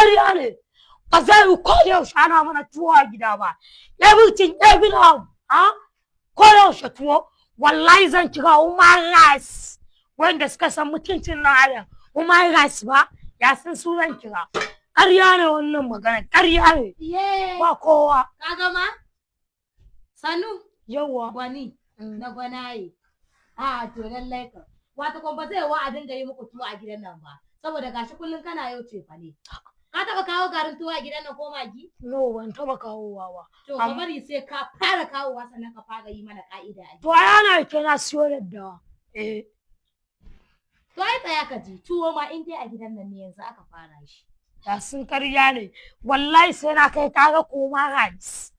Ƙarya ne. Ba zai yi ko da yaushe ana mana tuwo a gida ba. Everything, every how, ha? Ko da yaushe tuwo. Wallahi zan kira human rights, wanda suka san mutuncin ɗan adam. Human rights ba, ya san su zan kira. Ƙarya ne wannan magana, ƙarya ne. Ye. Ba kowa. Ka gama? Sanu, Yawa. gwani na gwanaye. A to, lallai ka. Wata kuma ba zai wa a dinga yi muku tuwo a gidan nan ba. Saboda gashi kullum kana yau cefa ne. Ka taɓa kawo garin tuwo a gidan nan ko magi? No, ban taɓa kawowa ba. To, ka bari sai ka fara kawowa, sannan ka fara yi mana ka'ida a gida. To, ai ana ke na siyo daddawa. Eh. To, ai tsaya ka ji, tuwo ma in dai a gidan nan ne, yanzu aka fara shi. Ya sun karya ne. Wallahi sai na kai kaga koma rice.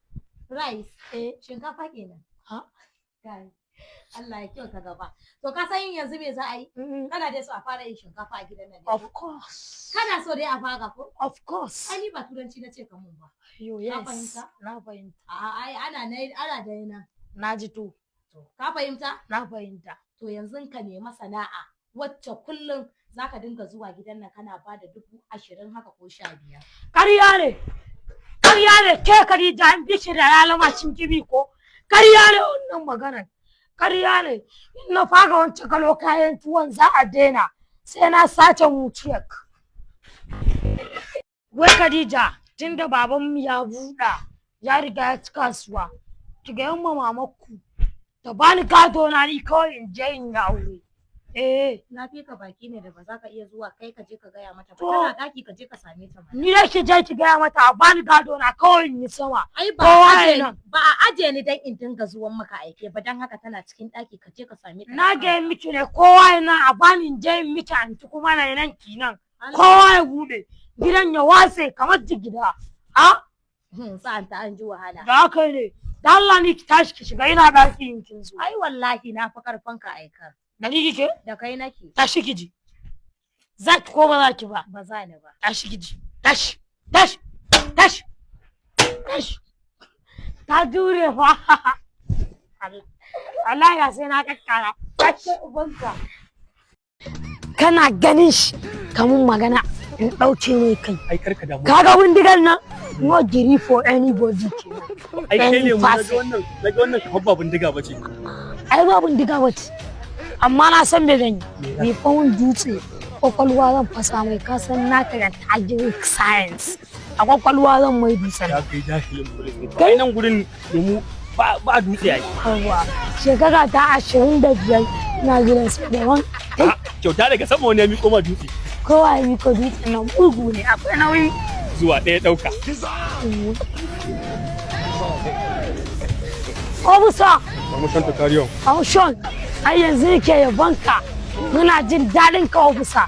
Rice, Eh. shinkafa kenan. Ha? Kai. Allah ya kyauta gaba. To, ka san yanzu me za a yi? Kana dai so a fara yin shinkafa a gidan nan ne Of ko? course. Kana so dai a fara ko? Of course. Ai ni ba turanci na ce ka mun ba. Yo, Ka yes. fahimta? Na fahimta. A'a, ai ana na ana da na. Na ji to. To, ka fahimta? Na fahimta. To, yanzu ka nemi sana'a wacce kullum zaka dinga zuwa gidan nan kana ba da 20,000 haka ko 15. Ƙarya ne. Ƙarya ne, ke Khadija, an bi shi da lalama cin kibi ko? Ƙarya ne wannan maganar. Ƙarya ne. In na fara wancan kalo kayan tuwon, za a daina. Sai na sace muciyar. Wai Khadija, tunda babanmu ya buɗa, ya riga ya ci kasuwa. Ki ga yamma mamakku ta bani gado na, ni kawai in je in yi aure. Eh. Na fi ka baki ne da ba za ka iya zuwa kai ka je ka gaya mata ba? To. Tana daki, ka je ka same ta mana. Ni da ki je ki gaya mata a bani gado na kawai in yi sama. Ai ba Kowa a ya aje nan. ba a aje ni dan in dinga zuwan maka aike ba, dan haka tana cikin daki, ka je ka same ta. Na gaya miki ne, kowa ya nan, a bani in je in miki anti, kuma na nan ki nan. Kowa ya bude gidan ya watse kamar jigida. A Sa'an ta an ji wahala. Da haka ne. Da Allah ni ki tashi ki shiga, ina daki in kin zo. Ai wallahi na fi karfin ka aikar. Da ni kike? Da kai nake. Tashi ki ji. Za ki ko ba za ki ba? Ba za ni ba. Tashi ki ji. Tashi. Tashi. Tashi. Tashi. Ta jure fa. Allah. Allah ya sai na kakkara. Tashi. Ubanka. Kana ganin shi kamun magana in ɗauke mai kai. Ai karka damu. Kaga bindigar nan? No gree for anybody kenan. Ai kai ne mu naga Any wannan, naga wannan kamar ba bindiga bace. Ai ba bindiga bace. Amma na san me zan yi. Me? Mai fawon dutse, kwakwalwa zan fasa mai. Ka san na karanta agric science. A kwakwalwa zan mai dutsen. Ya kai jahilin police ne. Ai nan gurin lemu ba ba dutse ai. Yawwa. Shekara ta 25 ina gidan su daban. Ah, kyauta daga sama wani ya miƙo ma dutse. Kowa ya miko dutsen nan, mugu ne, akwai nauyi. Zuwa ɗaya ɗauka. Officer, Promotion to carry on. Aushon, ai yanzu yake yabonka. Muna jin daɗin ka, officer.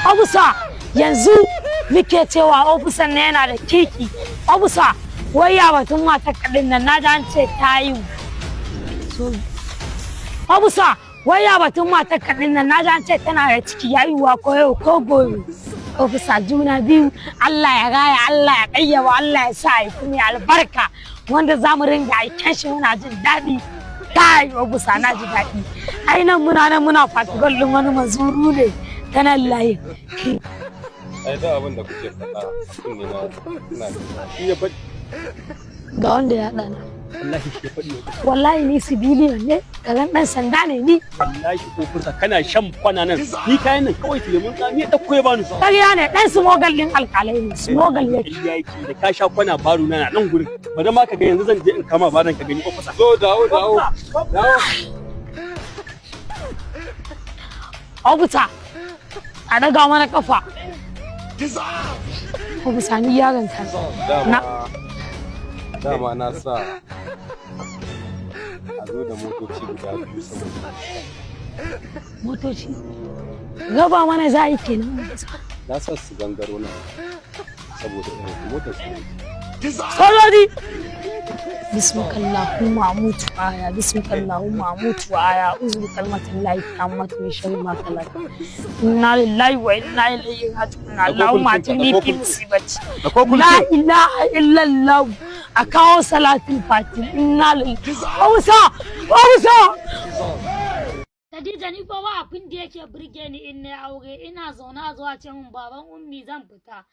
Officer, yanzu muke cewa officer na yana da kiki. Officer, wai ya batun matar kaɗin nan, na ji an ce ta yi. So, officer, wai ya batun matar kaɗin nan, na ji an ce tana da ciki, yayuwa ko yau ko gobe. Officer, juna biyu, Allah ya raya, Allah ya ƙayyaba, Allah ya sa ya kuma albarka, wanda za mu ringa aiken shi muna jin daɗi. Kai officer, na ji daɗi. Ai nan muna nan muna fatugal ɗin wani mazuru ne ta nan layin. Ai da abin da kuke faɗa a kunne na ina jin. Shi ya faɗi. Ga wanda ya ɗana. Wallahi shi ya faɗi wa. Wallahi ni civilian ne, karen ɗan sanda ne ni. Wallahi officer, kana shan kwana nan. Ni kayan nan kawai lemun tsami ya ɗauko ya bani su. Ƙarya ne, ɗan smuggle ɗin alƙalai ne, smuggle yake. Ƙarya yake, da ka sha kwana baro na nan gurin. Bari ma ka ga, yanzu zan je in kama baron ka gani, officer. Zo, dawo, dawo dawo. Officer, a daga mana kafa. Officer, ni yaron ka. Dama na sa a zo da motoci guda biyu saboda Motoci. Raba mana za a yi kenan, officer. Na sa su gangaro nan saboda irin motar su. Sojoji! باسمك اللهم أموت وأحيا، باسمك اللهم أموت وأحيا، أعوذ بكلمات الله التامة من شر ما خلق. إنا لله وإنا إليه راجعون. اللهم أجرني في مصيبتي. لا إله إلا الله. A kawo salatin fati. Inna lillahi. Officer! Officer! Khadija, ni fa ba abin da yake burge ni in na aure, ina zaune a zuwa ce min, "Baban Ummi, zan fita."